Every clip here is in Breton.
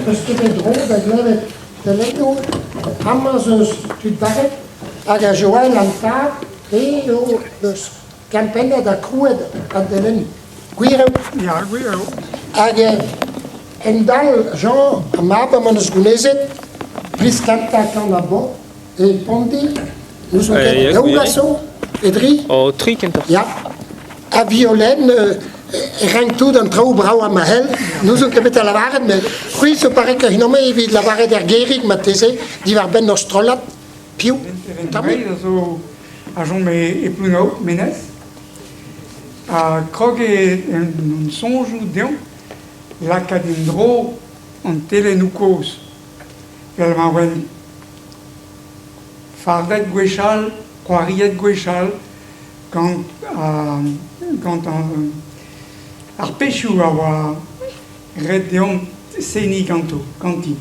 Peus ket bet dro da glevet telennoù? Amañ 'z eus tud barrek hag a Joël an tad eo deus kempennet ha krouet an delennoù. Gwir eo? Ya, gwir eo. Hag en-dal Jean, ar mab am eus gounezet priz kentañ kan ar bobl e Pondi, n'ouzon ket, daou vloaz zo, e dri? Oh, tri kentoc'h. Ya. Ha Violaine e renk tout an traoù brav ha ma c'hell. N'ouzon ket petra lavaret, met c'hwi zo parek a-unan evit lavaret er gêrig marteze diwar-benn ur strollad. Piv? Breizh a zo a chom e Plouneour, Menez. Ha krog eo en hon soñjoù deomp lakaat en-dro an telennoù kozh. Evel ma oant fardet gwechall, c'hoariet gwechall gant gant ar pezhioù a oa ret deomp seniñ ganto, ganti.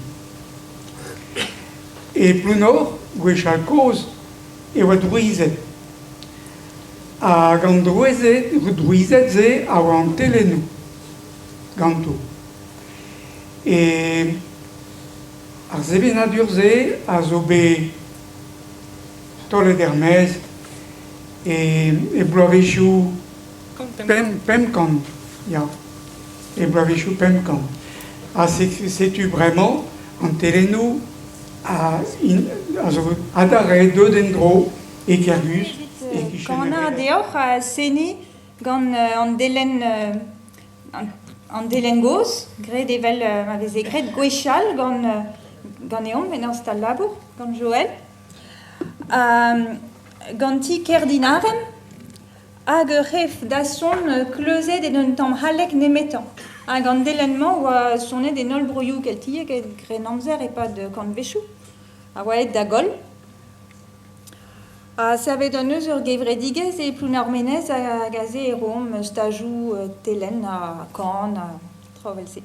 E Plouneour, gwechall-kozh, e oa drouized. Hag an drouized, drouized-se a oa an telennoù ganto. E ar sevenadur-se a zo bet taolet er-maez e, e bloavezhioù 500, ya, e bloavezhioù 500. Ha setu bremañ an telennoù a, a zo adarre deuet en-dro e Kerguz. Evit kanañ deoc'h ha seniñ gant an delenn an delenn gozh, graet evel ma veze graet gwechall gant ganeomp en ur stal-labour, gant Joël. Ganti Kerdinaren hag ur c'hef dasson kleuzet en un tamm haleg nemetañ. Hag an delenn-mañ oa sonet en holl broioù keltiek e Grennamzer e-pad kantvechoù, a oa aet da goll. Ha savet hon eus ur gevredigezh e Plouneour-Menez hag aze e roomp stajoù telenn ha kan ha traoù evel-se.